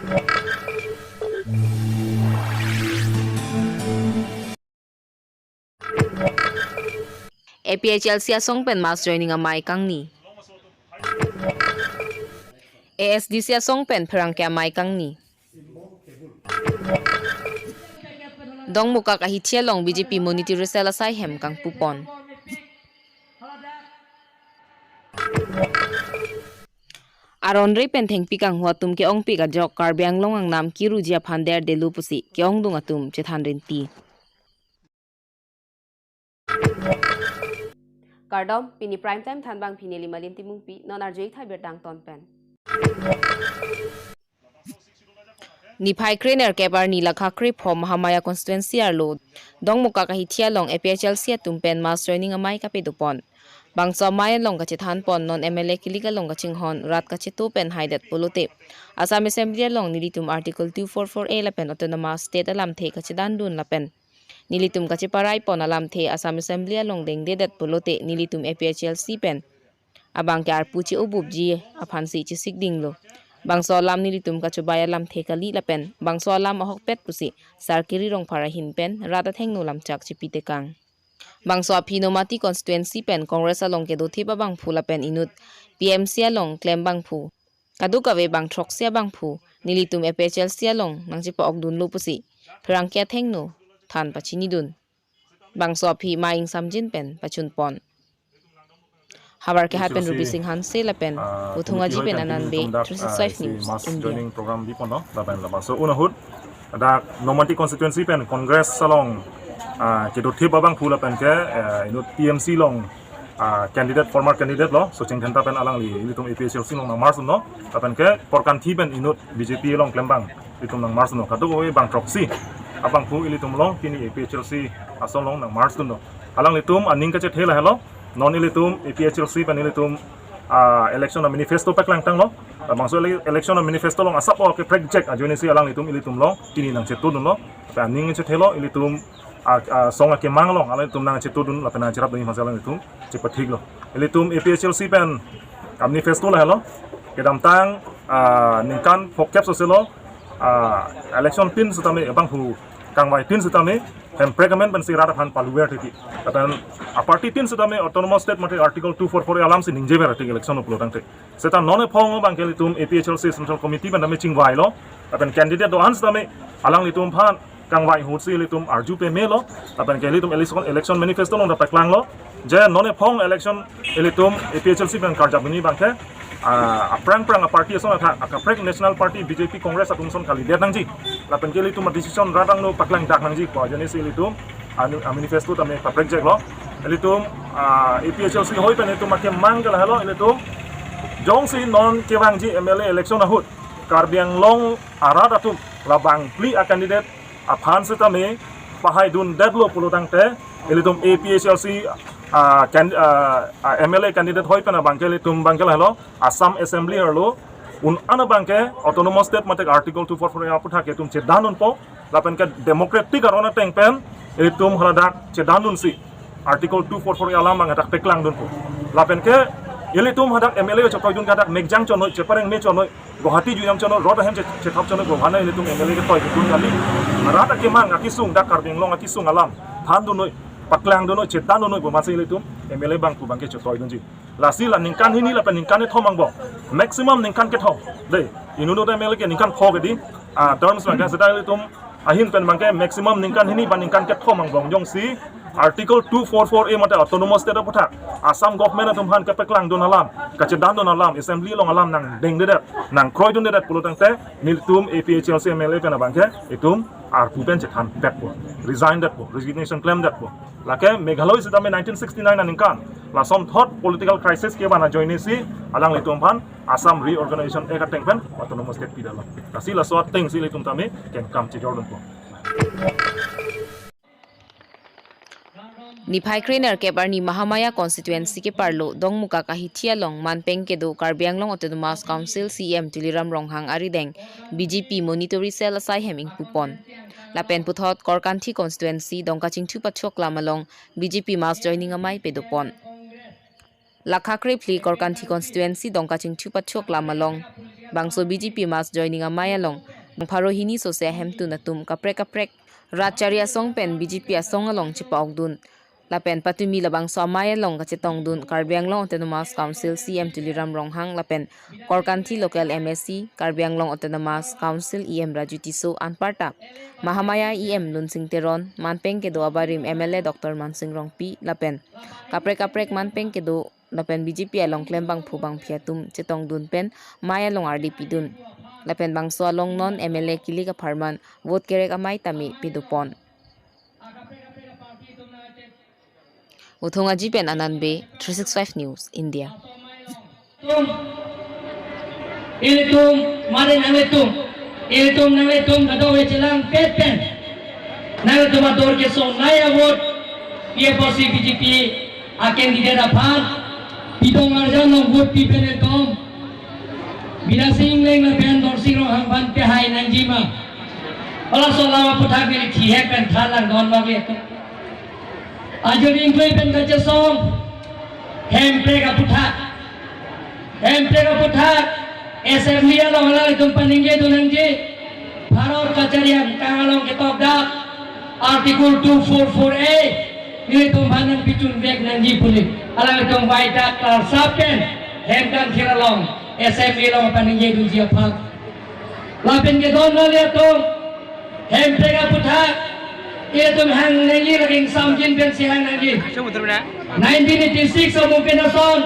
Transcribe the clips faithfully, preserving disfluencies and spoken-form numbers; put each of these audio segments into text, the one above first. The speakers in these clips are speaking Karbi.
A P H L C asong pen mass joining amei kangni. A S D C asong pen pherangke amei kangni. Dongmukak ahithi along B J P monitoring cell asai hem kangpupon. Aron re pen thengpi kanghu atum ke-ongpik ajok Karbi Anglong angnam kiruji aphan derdelo pusi ke-ongdung atum chethan rinti. Kardom, pini prime time thanbang pini Limalin Timungpi, non arjui thai birta angton pen. Niphai krenerkep arni lakha krepho Mahamaya constituency arlo Dongmukak ahithi along A P H L C atum pen mass joining amei kapadopon. Bangso amei along kachethanpon non M L A kilik along kachinghon rat kacheto pen haidet pulote Assam Assembly along nelitum Article two four four A lapen Autonomous State alamthe kachedandun lapen nelitum kacheparaipon alamthe Assam Assembly along dengdedet pulote nelitum A P H L C pen abang ke arpu che-obupji aphansi chesikdinglo. Bangso alam nelitum kachobei alamthe kali lapen bangso alam ahokpet pusi Sarkiri Rongphar ahin pen rat athengno lamchak chepitekang. Bangso aphi Nomati constituency pen Congress along kedothip abangphu lapen inut P M C along klem abangphu kadokave bang throksi abangphu nelitum A P H L C along nangchepa-okdunlo pusi pherangke athengno than pachinidun. Bangso aphi Maing Samjin pen pachunpon. Havar ke hai pen Ruby Singh Hanse lapen Uthung Aji pen Anand Bey, three six five News, India. Joining program biponlo, lapen labangso un ahut dak Nomati constituency pen Congress along, ah, kedothip abangphu lapen ke, eh, inut T M C along, ah, candidate, former candidate lo, Socheng Dhenta pen alangli ilitum A P H L C along nang-march dunlo, lapen ke Korkanthi pen inut B J P along klem abang ilitum nang-march dunlo. Kadokave bang throksi abangphu ilitum along pini A P H L C asong along nang-march dunlo. Alanglitum aning kachethe lahelo, non ilitum A P H L C pen ilitum, ah, election a-manifesto paklangtanglo. Labangso ele-, election a-manifesto along asap o keprekjak ajoinesi alanglitum ilitum along pini nangchetodunlo. Pen aning chethelo ilitum, ah, ah, song akemang along alanglitum nangchetodun lapen nangcherapdun aphansi alanglitum chepathiklo. Ilitum A P H L C pen a-manifesto lahelo. Kedamtang, ah, ningkan phokep soselo, ah, election tin setame abangphu kangvai tin setame Hemprek amen pensi rat aphan paluver titi. Lapen a-party tin setame Autonomous State mate Article two four four A alamsi ningjever titi election pulo tangte. Seta non ephong abang ke ilitum A P H L C Central Committee pen tame chingvailo. Lapen candidate do-an setame alanglitum aphan kangvai ahutsi ilitum arju pamelo. Lapen ke ilitum election, election manifesto along ta paklanglo. Je non ephong election ilitum A P H L C pen karjap ini abang ke, ah, aphrang phrang a-party asong athak, akaprek National Party, B J P, Congress atum ason kalidet nangji. Lapen ke ilitum a-decision rat angno paklangdak nangji pu ajoinesi ilitum anu-, a-manifesto tame paprekjaklo. Ilitum, ah, A P H L C hoi pen ilitum akemang ke lahelo ilitum jongsi non kevangji M L A election ahut Karbi Anglong arat atum labang phli a-candidate aphan setame pahaidundetlo pulo tangte ilitum A P H L C, ah, can-, ah, ah, M L A candidate hoi pen abang ke ilitum abang ke lahelo Assam Assembly arlo un-an abang ke Autonomous State mate Article two four four A aputhak ke itum chedandunpo. Lapen ke democratic aron ateng pen itum haladak chedandunsi Article two four four A alam abang hadak paklangdunpo. Lapen ke ilitum hadak M L A chetoidun ke hadak mekjang chonoi, chepareng me chonoi, Guwahati juyam chonoi, rot ahem che-, chethap chonoi, pu aphan ilitum M L A ketoidun kali. Rat akemang akesung, dak Karbi Anglong akesung alam thandunoi, paklangdunoi, chedandunoi pu aphansi ilitum M L A abangphu abang ke chetoidunji. Lasi la ningkan hini lapen ningkan kethom angbong. Maximum ningkan kethom. Dei, inut M L A ke ningkan pho ke di, ah, terms abang ke seta ilitum ahin pen abang ke maximum ningkan hini ba ningkan kethom angbong jongsi Article two four four A mate Autonomous State aputhak Assam government atum aphan kepaklangdun alam, kachedandun alam, assembly along alam nangdengdedet, nangkroidundedet pulo tangte nelitum A P H L C M L A pen abang ke itum arpu pen chethanpetpo, resign detpo, resignation klemdetpo. Lake Meghalaya setame nineteen sixty-nine aningkan lasonthot political crisis kevan ajoinesi alanglitum aphan Assam Reorganization Act ateng pen Autonomous State pidetlo. Lasi laso atengsi ilitum tame kengkam chejordunpo. Niphai krenerkep arni Mahamaya constituency keparlo Dongmukak ahithi along manpeng kedo Karbi Anglong Autonomous Council C E M Tuliram Ronghang arideng B J P monitoring cell asai hem ingpupon. Lapen puthot Korkanthi constituency Dongkachingthu Pathiok lam along B J P mass joining amei padopon. Lakha krephli Korkanthi constituency Dongkachingthu Pathiok lam along bangso B J P mass joining amei along pharo hini sose ahemtun atum kaprek kaprek Rat Chari Asong pen B J P asong along chepa-okdun. Lapen patumi labangso amei along kachetongdun Karbi Anglong Autonomous Council C E M Tuliram Ronghang lapen Korkanthi Local M A C, Karbi Anglong Autonomous Council E M Raju Tisso anparta Mahamaya E M Lunsing Teron, manpeng kedo abarim M L A Doctor Mansing Rongpi lapen kaprek kaprek manpeng kedo lapen B J P along klem bangphu bangphi atum chetongdun pen mei along ardi pidun. Lapen bangso along non M L A kilik apharman vote kerek amei tame pidupon. Uthung Aji pen Anand Bey, three six five News, India. Tum, ilitum, mari nanglitum, ilitum nanglitum kadokave chelangpet pen, nanglitum ador kesongnei a-vote, P F R C B J P a-candidate aphan, pidong arjan long vote pi pen etum, Bidya Sing Engleng lapen Dorsing Ronghang aphan pehai nangjima. Halaso alam aphuthak neli thihek pen thanlang don bang etum. Ajuri ingkoi pen kachesong, Hemprek aphuthak. Hemprek aphuthak, Assembly along alanglitum paningjedun nangji. Bharat Kachari Angkang along ketokdak, Article two four four A, nelitum aphan nangpichun vek nangji pu neli. Alanglitum vaidak klarsap pen, hem kangthir along, Assembly along paningjedunji aphan. Lapen kedon nangli atum, Hemprek aphuthak, itum hang nangji lake ingsamjin pensi hang nangji. Nineteen eighty-six amung pen ason,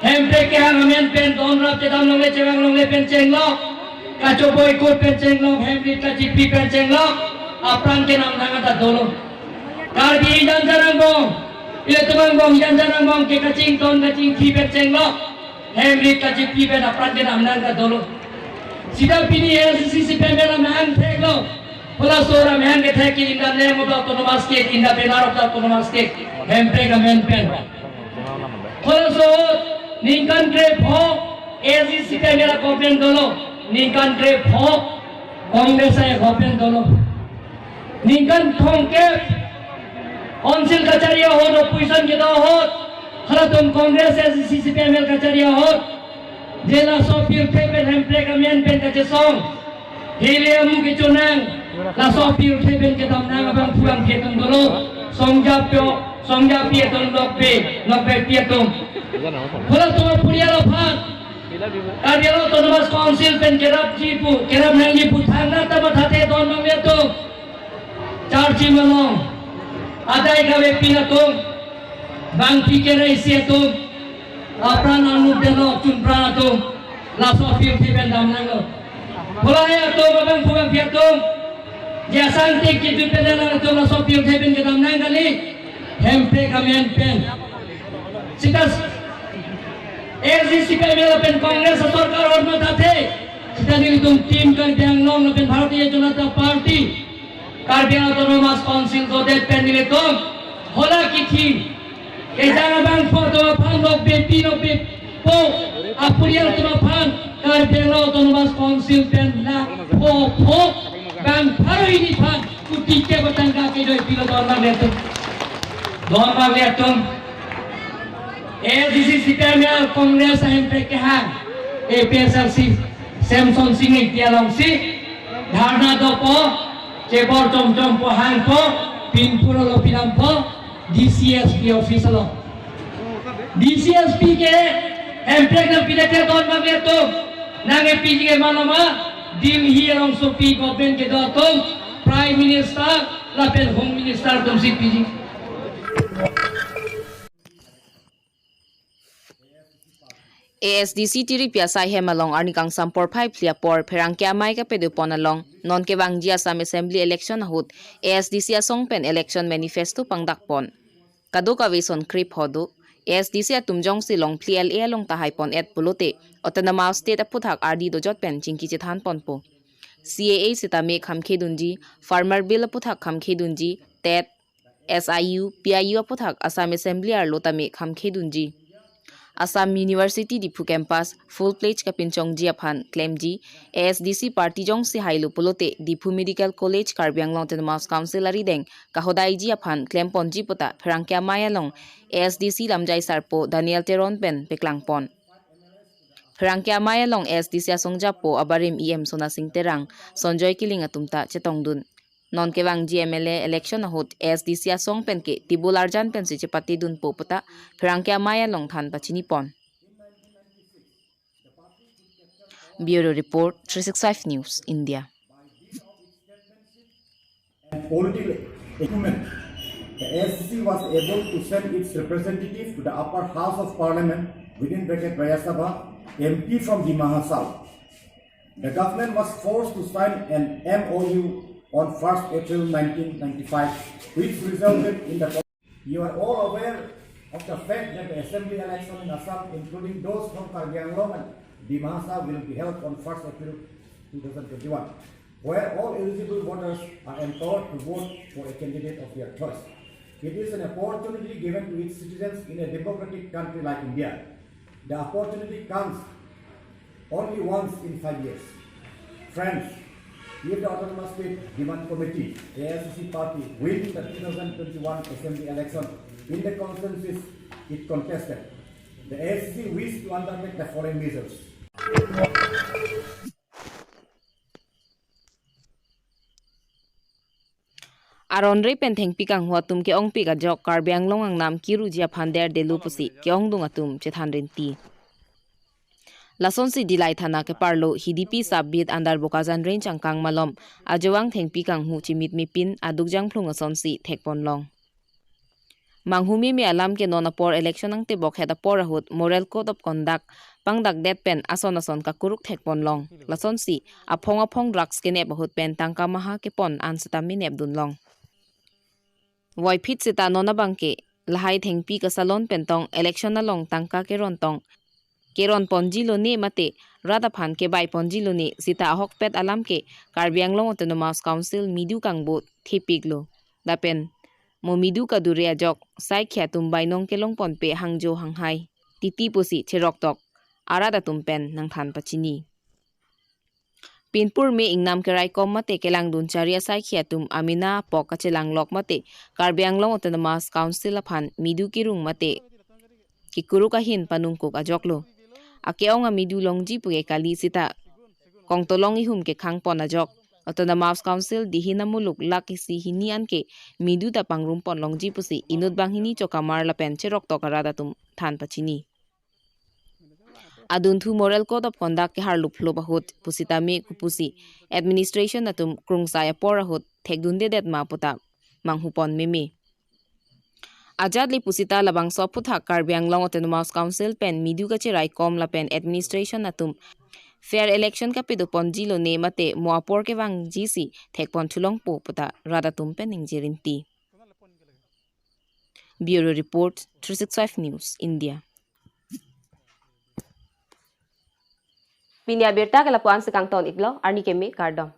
Hemprek kehang amen pen donrap chedam longle chevang longle pen chenglok, kachoboikut pen chenglok, hemrit kachipi pen chenglok, apran kenam nang ata dolo. Karbi janjan angbong, itum angbong janjan angbong ke kachingthon kachingthi pen chenglok, hemrit kachipi pen apran kenam nang ata dolo. Sita pini A S D C C P M L amahang theklo. Halaso amahang kethek ke in the name of the autonomous state, in the banner of the autonomous state. Hemprek amen pen. Halaso ningkan krepho A S D C P M L government dolo. Ningkan krepho Congress a-government dolo. Ningkan thomkep Council kachari ahut, opposition kedo ahut, halatum Congress A S D C C P M L kachari ahut, je laso pirthe pen Hemprek amen pen kachesong, hili amu kechonang, laso pirthe pen kedam nang abangphu bangphi atum dolo, songjapi, songjapi atum, nokbe, nokbepi atum. Halatum apurial aphan, Karbi Anglong Autonomous Council pen kerapji pu, kerap nangji pu thangnat ta mathathe don bang etum. Charchi malong, adai kave pin atum, bangpi kere isi atum, apran anut delo chunpran atum, laso pirthe pen dam nanglo. Pulai atum abangphu bangphi atum, je asangtik kejut pen dam nang atum laso pirthe pen kedam nang kali, Hemprek amen pen. Sita A S D C P M L pen Congress asorkar ahut mathathe, sita nelitum Team Karbi Anglong lapen Bharatiya Janata Party, Karbi Anglong Autonomous Council dodet pen nelitum, hala kithi, kejang abangphu atum aphan, nokbepi nokbepo apurial atum aphan, Karbi Anglong Autonomous Council pen laphopho bang pharo hini aphan kuti kep atangka kejoi pilo don bang etum. Don bang etum. A S D C C P M L Congress a-Hemprek kehang, A P H L C Semson Sing Ingti alongsi dharna dopo, chebor chomchompo, hangpo, pinpuro lo pinampo, D C S P office along. D C S P ke Hemprek nangpidakle don bang etum, nang-e piji ke manama, Delhi arongsopi government kedo atum, Prime Minister lapen Home Minister atumsi piji. A S D C tiripi asai hem along arni kangsam porphai phli apor pherangke amei kapedupon along non kevangji Assam Assembly election ahut A S D C asong pen election manifesto pangdakpon. Kadokave son krepho do, A S D C atum jongsi long phli L A along tahai pon-et pulote, Autonomous State aphuthak ardi dojot pen chingki chethan ponpo. C A A sitame khamkhedunji, Farmer Bill aphuthak khamkhedunji, tet, S I U, P I U aphuthak Assam Assembly arlo tame khamkhedunji. Assam University Diphu campus full-fledge kapinchongji aphan klemji, A S D C party jongsi hailo pulote Diphu Medical College Karbi Anglong Autonomous Council arideng kahodaiji aphan klemponji puta pherangke amei along A S D C lamjai sarpo Daniel Teron pen peklangpon. Pherangke amei along A S D C asong japo abarim E M Sona Sing Terang, Sonjoy Kiling atum ta chetongdun. Non kevangji M L A election ahut A S D C asong penke table arjan pensi chepatedunpo puta pherangke amei along than pachinipon. Bureau Report, three six five News, India. And political acumen, the A S D C was able to send its representative to the upper house of parliament, within bracket Rajya Sabha, M P from Dima Hasao. The government was forced to sign an M O U on first April nineteen ninety-five, which resulted in the... You are all aware of the fact that the assembly election in Assam, including those from Karbi Anglong and Dima Hasao, will be held on first April two thousand twenty-one, where all eligible voters are empowered to vote for a candidate of their choice. It is an opportunity given to its citizens in a democratic country like India. The opportunity comes only once in five years. Friends, if the Autonomous State Demand Committee, A S D C party, win the two thousand twenty-one assembly election in the constituencies it contested, the A S D C wish to undertake the following measures. Aron re pen thengpi kanghu atum ke-ongpik ajok Karbi Anglong angnam kiruji aphan derdelo pusi ke-ongdung atum chethan rinti. Lasonsi Dillai thana keparlo Hidipi sub-beat under Bokajan range angkang malom ajovang thengpi kanghu chimit mipin aduk jangphlung asonsi thekponlong. Manghu meme alam ke non apor election angtebok het apor ahut moral code of conduct pangdakdet pen ason ason kakuruk thekponlong. Lasonsi aphong aphong drugs kenep ahut pen tangka maha kepon an sitame nepdunlong. Voiphit sita non abangke lahai thengpi kasalon pen tong election along tangka keron tong keronponji lone mate rat aphan kebaiponji lone sita ahokpet alam ke Karbi Anglong Autonomous Council midu kangbo thepiklo. Lapen mo midu kadure ajok saikhi atum bainong kelongponpe hangjo hanghai titi pusi cheroktok arat atum pen nangthan pachini. Pinpur me ingnam keraikom mate kelangdun chari asaikhi atum amena apok kachelanglok mate Karbi Anglong Autonomous Council aphan midu kirung mate kikuruk ahin panungkuk ajoklo. Ake-ong amidu longji puke kali sita kongtolong ihum kekhangpon ajok Autonomous Council dihin amuluk lak isi hini anke midu ta pangrumponlongji pusi inut banghini chokamar lapen cheroktok arat atum than pachini. Adunthu moral code of conduct keharluplup ahut pusitame kupusi administration atum krungsai apor ahut thekdundedet ma puta manghupon meme. Ajat le pusita labangso aphuthak Karbi Anglong Autonomous Council pen midu kacheraikom lapen administration atum fair election kapedoponji lone mate mo apor kevangjisi thekpon thulongpo puta rat atum pen ningje rinti. Bureau Report, three six five News, India. Pini abirta ke lapu-an si kangton iklo, arni keme kardom.